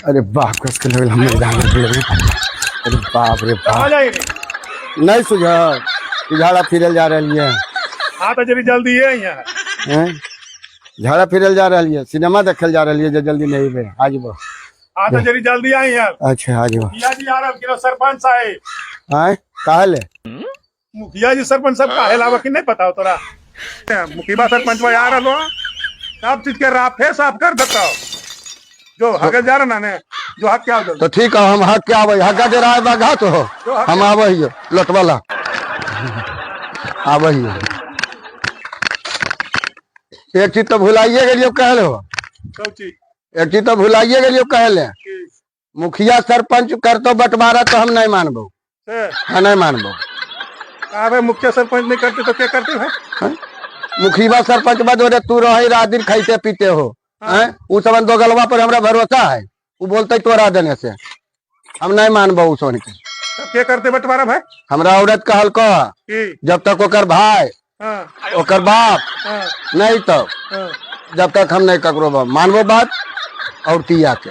अरे बाप, कस के लगल हम मैदान में लगल। अरे बाप रे कहाँ बाप। जाएंगे? नहीं सुझा, झाड़ा फिरल जा रही है। हाँ, तो जरी जल्दी है यहाँ। हैं? झाड़ा फिरल जा रही है, सिनेमा देखल जा रही है, जो जल्दी नहीं बे आज वो। हाँ, तो जरी जल्दी आई यार। अच्छा, आज वो। मुखिया जी आ रहा, सरपंच साहेब। आए काहे? मुखिया जी, सरपंच सब काहे लावा कि नहीं पता हो तोरा? मुखिया सरपंच भाई आ रहा हो, सब चीज के राफे साफ कर देता हो। जो हगे जा रहा ना ने जो हक क्या तो ठीक है, हम हक के आवे, हक दे रहा है बघा तो हो। हम आवे ही लटवाला आवे ही। एक चीज तो भुलाइए गेलियो कहले हो। सब चीज। एक चीज तो भुलाइए गेलियो कहले, मुखिया सरपंच करतो बंटवारा तो हम नहीं मानबो। से? हाँ, नहीं मानबो। अबे, मुखिया सरपंच नहीं करते तो क्या करते है? मुखिया सरपंच बद हो, तू रही रात दिन खाते पीते हो हैं? उ सब दो गलवा पर हमरा भरोसा है, उ बोलते तोरा देने से हम नहीं मानबो उ सोन के। तब क्या करते बंटवारा भाई? हमरा औरत कहल को की? जब तक ओकर भाई, ओकर बाप नहीं तो जब तक हम नहीं ककरो मानबो बात और तिया के।